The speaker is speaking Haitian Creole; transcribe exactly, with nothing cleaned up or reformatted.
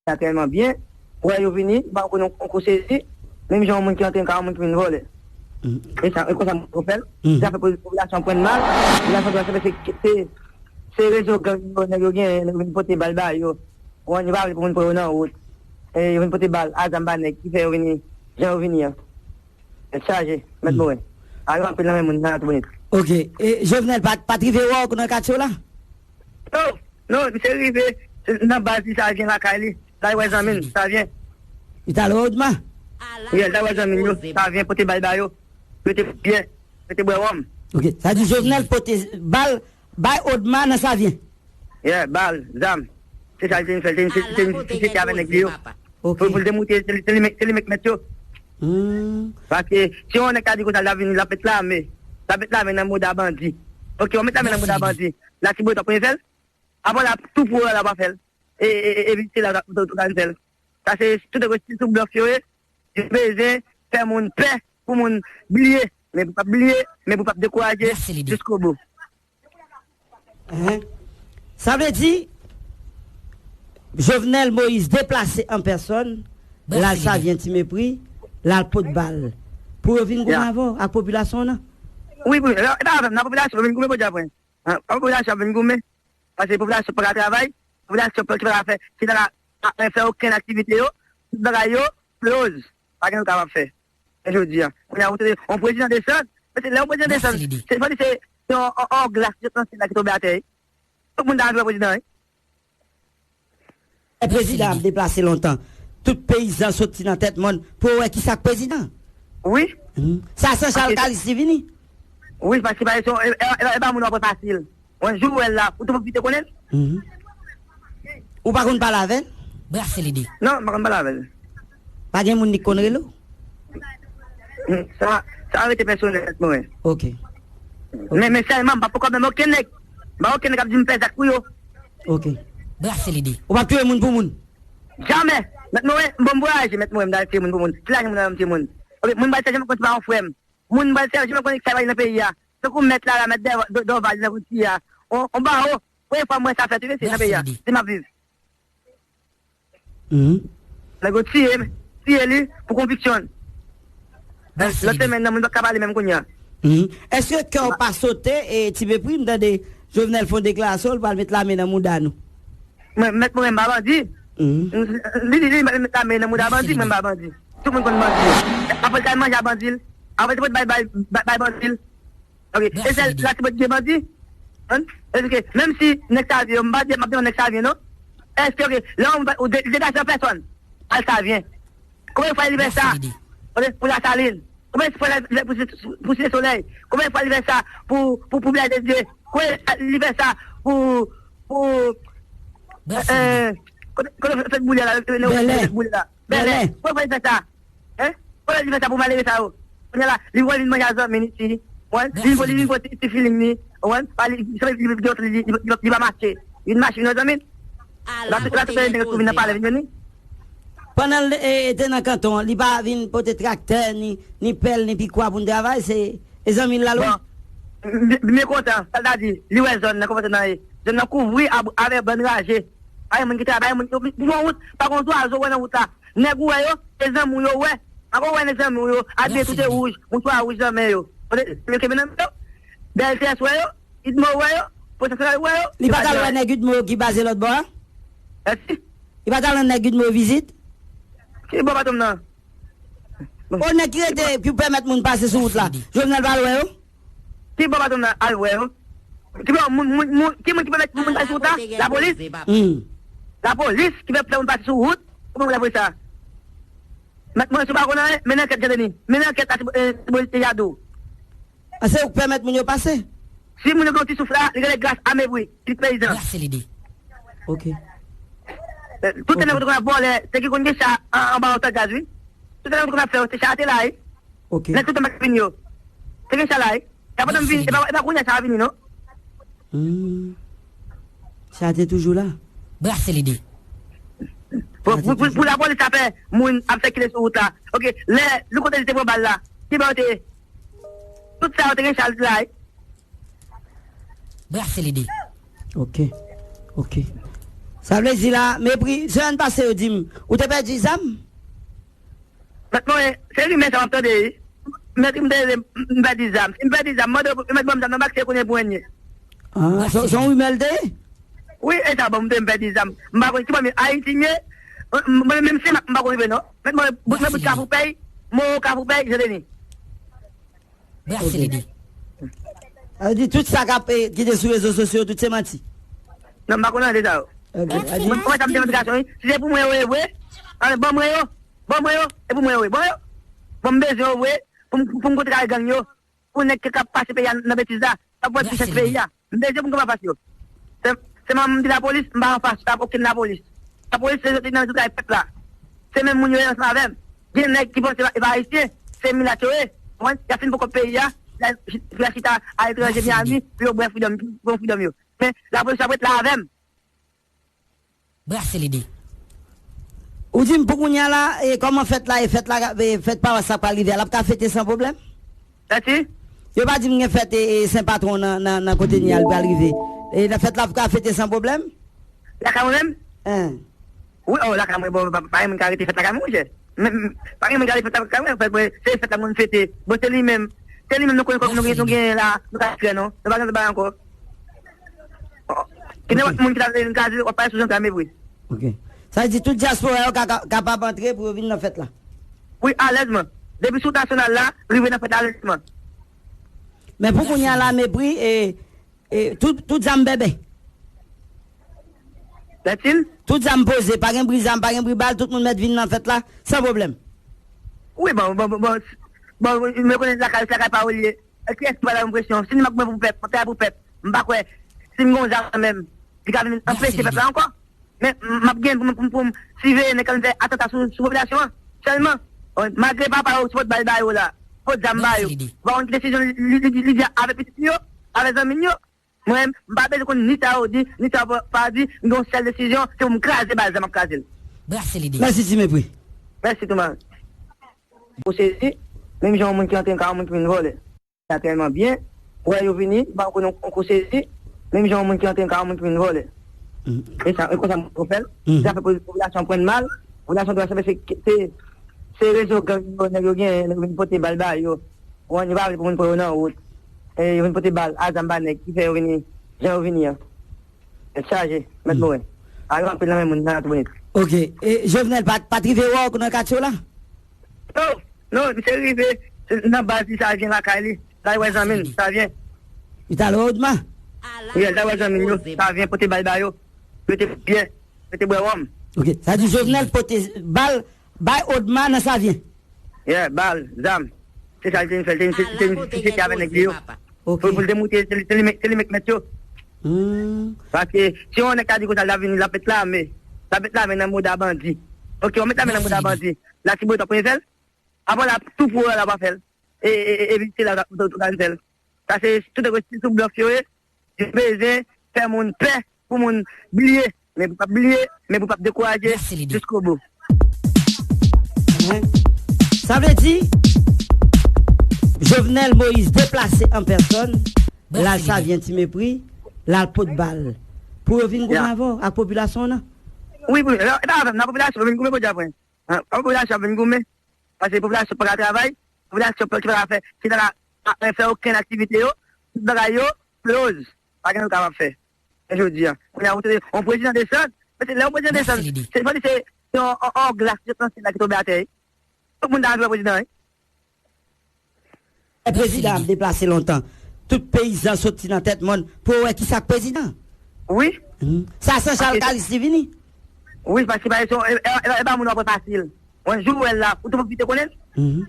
la tèlman byen. Wè yo vini, ba yo konnen yon kou sezi. Menm jan yon moun ki antre nan kay yon moun ki vin vòlè. E sa, e konsa moun yo fè l. Sa fè popilasyon pran mal. Popilasyon pran mal, se, se, se rezo gang yo, nèg yo genyen, nèg yo vin pote bal ba yo. Wè, yo pa vle pou moun pran yo nan wout. E yo vin pote bal, a zam ba nèg ki fè yo vini, jan yo vini an. Tèt chaje, mèt Moren. A yo anpil nan men moun nan Latibonit. Ok. E Jovenel pa, pa t rive wè w nan katye w la? Non, non, misye rive nan baz li, Savyen, lakay li. L al wè zanmi l, Savyen. Li t al wè Odma? Wi, l t al wè zanmi l yo, Savyen, pote bal ba yo. Yo te byen, yo te bwè wòm. Ok, sa di Jovenel pote bal bay Odma nan Savyen. Yeah, bal, zam. Se sa li te vin fè, li te vin, li te vin, li te vin avèk nèg li yo. Ok. Pou, pou l te moute, se li, se li menm, se li menm k mèt yo. Hmm. Paske si yon nèg ta di konsa, l ap vin, l ap met lame. L ap met lame nan mouda bandi. Ok, w met lame nan mouda bandi. Latibonit w ap konn fè l? Apre la, tou pou w la, w ap fè l. E, e, e, e se la w ta, w ta, w ta fè l. Sa se tout nèg yo, se sou blòf yo ye. Yo bezwen fè moun pè pou moun bliye. Men pou p ap bliye, men pou p ap dekouraje jiskobou. Hein? Sa vle di, Jovenel Moïse deplase an pèsòn, l al Savyen Ti Mepri, l al pot bal. Pou yo vin goumen avè w, ak popilasyon w nan? Wi, wi, e pa avè m, nan popilasyon, yo vin goumen pou di apre. An, an popilasyon ap vin goumen. Paske popilasyon pa ka travay, popilasyon pa ka fè, ki ta ka, ka fè okenn aktivite yo, tout bagay yo, close. Pa gen anyen yo kapab fè. Men jodi a, kounye a, ou te, yon prezidan desann, men se lè yon prezidan desann, se, fò di se, se yon, yon, yon glas ki sot nan syèl la ki tonbe atè, wi. Tout moun ta anvi wè prezidan, wi. E prezidan ap deplase lontan. Tout peyizan soti nan tèt mòn pou yo wè ki sa k prezidan. Wi. Hmm. Sa Sanchal Kalis li vini. Wi, paske pa, e, e, e, e pa moun w ap wè fasil. Yon jou w wè l la, ou tou pwofite konnen l. Mhm. Ou pa konn pale avè l? Brase lide. Non, m pa konn pale avè l. Pa gen moun li konn rele w? Hmm, sa, sa rete pèsonèl mwen. Ok. Men, men sèlman, m pa poko menm okenn nèg. M pa okenn nèg k ap di m fè zak pou yo. Ok. Brase lide. Ou p ap touye moun pou moun? Jamè. Mèt Moren, m bon voyaje, mèt Moren, m dal touye moun pou moun. Ki lajan moun nan yon moun? Ok, moun bay sèl janm konn se pa yon frè m. Moun bay sèl janm konn sa bay nan peyi a. Tankou mèt la, la mèt Dè-, Dè-, Dòval nan Goutiye a. On, on bawo, premye fwa m wè sa fèt, wi, se nan peyi a. Se m ap viv. Mhm. Nèg yo tiye, tiye li pou konviksyon l. Lòt semèn nan, moun pa ka pale menm kounye a. Mhm. Èske kè w pa sote, e, Ti Mepri, m tande Jovenel fè yon deklarasyon, l pral met lame nan mouda nou? Mwen, mèt mwen, m pa bandi. Mhm. Li, li, li, li met lame nan mouda bandi, mwen pa bandi. Tout moun konn bandi yo. Apre l t al manje a bandi l. Apre l te pot bay, bay, bay, bay bandi l. Ok. E sèl Latibonit gen bandi? Hein? Èske, menm si nèg Savyen yo, m pa di, m ap defann nèg Savyen, non. Èske, ok, lè yon, ou de-, deplase an pèsòn, al Savyen. Konbyen fwa li fè sa? Ok, pou Lasalin. Konbyen fwa li fè pou, pou Site Solèy? Konbyen fwa li fè sa pou, pou, pou Vilaj de Dye? Konbyen li fè sa pou, pou, euh, kote, kote fèt boule la, fèt boule la? Bèlè. Bèlè. Konbyen fwa li fè sa? Hein? Konbyen li fè sa pou malere sa yo? Kounye a la, li vin manje a zanmi li, ti, wi. Li vin, li vin ti, ti feeling li, wi. Pa li, li, li, li, li, li, li pa mache. Li vin mache, non, zanmi. La, la, tout nèg yo vin nan palè, vin vini. Pandan l, e, te nan kanton an, li pa vin pote traktè, ni, ni pèl, ni pikwa pou n travay, se, e zanmi l la lwen. Bon, m, m, m byen kontan, sa l ta di, li wè zòn nan, kòman zòn nan ye. Zòn nan kouvri ab-, avèk bann raje. Pa gen moun ki travay, pa gen moun ki, pou fè wout, pa gen zwazo wè nan wout la. Nèg ou wè yo, se zanmi w yo wè. Ankò w wè nèg zanmi w yo, abiye tout e wouj, mouchwa wouj nan men yo. Kote yo kenbe nan men yo? B L T S wè yo, Udmo wè yo, Polis Nasyonal wè yo. Li pa t al wè nèg Udmo yo ki baze lòt bò a? Mèsi. Li pa t al rann nèg Udmo yo vizit? Ki bò patwon m nan? O, nèg ki rete pou pèmèt moun pase sou wout la. Jovenel pa al wè yo? Ki bò patwon nan al wè yo? Ki bò moun, moun, moun, ki moun ki pèmèt moun pase sou wout la? Lapolis? Hmm. Lapolis ki fè moun pase sou wout? Kòman lapolis sa? Mèt mwen sou pa konn anyen, mennen ankèt Jandeni. Mennen ankèt Latibonit, eh, Latibonit Yado. A, se ou k pèmèt moun yo pase? Si moun yo gen yon ti souf la, li rele gras a mepri, ti peyizan. Brase lide. Ok. Eh, tout nèg yo te konn ap vòlè, te ki konn gen cha an, anba otogaz, wi. Tout nèg yo te konn ap fè yo, se cha a te la, wi. Ok. Nèg tout tan pa vin yo. Te gen cha la, wi. E pa vin, e pa, e pa kounye a cha a vini, non. Hmm. Cha a te toujou la. Brase lide. Pou, pou, pou, pou lapolis ta fè moun ap sikile sou wout la. Ok, lè, lè kote li te pran bal la, ki bò yo te ye? Tout sa yo te gen cha la, wi. Brase lide. Ok. Ok. Sa vle di la, mepri, semèn pase yo di m, ou te pèdi zam? Mèt mwen, se rimè sa m ap tande, wi. Mèt m te, m pèdi zam. Si m pèdi zam, mande yo, mèt ban m zam nan bak, se konnen pou enye. Ah, se se yon rimè l te ye? Wi, e sa bon, m te m pèdi zam. M pa konn ki pami Ayiti m ye. M, m, menm si m pa konn rive, non. Mèt mwen, bout mwen, bout Kafou Pèy, mo Kafou Pèy, je te ni. Brase lide. Sa vle di tout sa k ap, eh, ki te sou rezo sosyo, tout se manti. Non, m pa konn anyen de sa yo. Ok. Mwen, mwen, sa m te mande gason, wi. Si se pou mwen yo ye vre, an, ban mwen yo. Ban mwen yo. E pou mwen yo ye. Ban yo. Bon, m bezwen yo vre. Pou m, pou m kontre ak gang yo. Pou nèg ki k ap pase peyi a nan betiz la. K ap wè richès peyi a. M bezwen pou m kapab fas yo. Se, se m di lapolis, m pa anfas a okenn lapolis. Lapolis, se yo ki nan zouklay pèp la. Se menm moun yo ye ansanm avè m. Gen nèg ki panse e pa ayisyen, se milat yo ye. Konprann? Y ap fin pran kòb peyi a, y a, y a chita aletranje, Miami, pou yo bwè freedom, pou yo freedom yo. Men, lapolis ap ret la avè m. Brase lide. Ou di m pou kounye a la, e kòman fèt la, e fèt la, e fèt pawas la pral rive a, l ap ka fete san pwoblèm? Sa ti? Yo pa di m gen fèt, e, e, Sen Patwon nan, nan, nan kote n ye a, l pral rive. E nan fèt la ap ka fete san pwoblèm? Lakay mwen menm? Hein. Wi, oh, lakay mwen, bon, pa, pa gen moun ka rete fèt lakay mwen, monchè. Men, men, pa gen moun ka rete fèt lakay mwen, fèt mwen, se fèt la moun fete. Bon, se li menm. Se li menm nou konnen kòm nou gen, nou gen la, nou ka fè non. Nou pa gen bagay ankò. Oh, ki nenpòt moun ki ta vle vin kraze, w ap pale sou jan sa mepri. Ok. Sa vle di tout dyaspora yo ka, ka, kapab antre pou yo vin nan fèt la? Wi, alèzman. Depi sou nasyonal la, rive nan fèt la alèzman. Men pou kounye a la, mepri, e, e, tout, tout zam bèbè. Latin? Tout zam poze, pa gen bri zam, pa gen bri bal, tout moun mèt vin nan fèt la, san pwoblèm. Wi, bon, bon, bon, bon, bon, mwen konnen lakay, lakay pa ou li ye. E kiyès ki pral ba m presyon? Si m ap mwen pou pèp, mwen travay pou pèp. M pa kwè, si m gon zam nan men m, li ka vin anpeche pèp la ankò. Men m ap gen pou m, pou m, pou m siveye nèg k ap vin fè atanta sou, sou popilasyon an. Sèlman, malgre papa yo sot bal ba yo la, pot zam ba yo. Ou pa konn ki desizyon li, li, li, li di avè pitit li yo, avè zanmi l yo. Mwen menm, m pa bezwen konn ni sa yo di, ni sa yo pa, pa di. M gen yon sèl desizyon, se pou m kraze bal zam, m ap kraze l. Brase lide. Mèsi, Ti Mepri. Mèsi, tou mari. Ou sezi, menm jan yon moun ki antre nan kay yon moun ki vin vòlè. Sa tèlman byen. Ou wè yo vini, ba ou konnen yon kou sezi, menm jan yon moun ki antre nan kay yon moun ki vin vòlè. E sa, e konsa moun yo fè l. Sa fè popilasyon pran mal. Popilasyon dwe sav se, se, se rezo gang yo, nèg yo genyen, nèg yo vin pote bal ba yo. Ou wè, yo pa vle pou moun pran yo nan wout. E yo vin pote bal, a zam ba nèg, ki fè yo vini, jan yo vini an. Tèt chaje, mèt mouri. Arive anpil nan men moun nan Latibonit. Ok. E Jovenel pa, pa t rive wè w nan katye w la? Non, non, misye rive nan baz li, Savyen lakay li. L al wè zanmi l, Savyen. Li t al wè Odma? Wi, l t al wè zanmi l yo, Savyen, pote bal ba yo. Yo te byen, yo te bwè wòm. Ok, sa di Jovenel pote bal bay Odma nan Savyen. Yeah, bal, zam. Se sa li te vin fè, li te vin, li te vin fete avèk nèg li yo. Ok. Pou, pou l te moute, se li, se li, se li menm k mèt yo. Paske si yon nèg ta di konsa, l ap vini, l ap met lame. L ap met lame nan mouda bandi. Ok, w met lame nan mouda bandi. Latibonit w ap konn fè l? Apre la, tou pou la, l ap fè l. E, e, e, e se la, ou ta, ou ta fè l. Sa se tout nèg yo sou blòf yo ye. Yo bezwen fè moun pè pou moun bliye. Men pou p ap bliye, men pou p ap dekouraje jiskobou. Sa vle di, Jovenel Moïse deplase an pèsòn, l al Savyen Ti Mepri, l al pot bal. Pou yo vin goumen avè w ak popilasyon w nan? Wi, wi, e pa avè m nan, popilasyon vin goumen, podyab mwen. Popilasyon vin goumen. Paske popilasyon pa ka travay, popilasyon pa, ki pa ka fè, ki pa ka, pa, pa fè okenn aktivite yo, tout bagay yo, kloz. Pa gen anyen yo kapab fè. Men jodi a, kounye a, yon prezidan desann, men se lè yon prezidan desann, se, se, se yon, yon, yon glas yo tranche la ki tonbe atè, wi. Tout moun ta anvi wè prezidan, wi. Lè prezidan ap deplase lontan, tout peyizan soti nan tèt mòn pou yo wè kisa k prezidan. Wi. Sa Sanchal Kalis li vini. Wi, paske pa, e, e, e, e pa moun w ap wè fasil. Yon jou w wè l la, ou tou pwofite konnen l.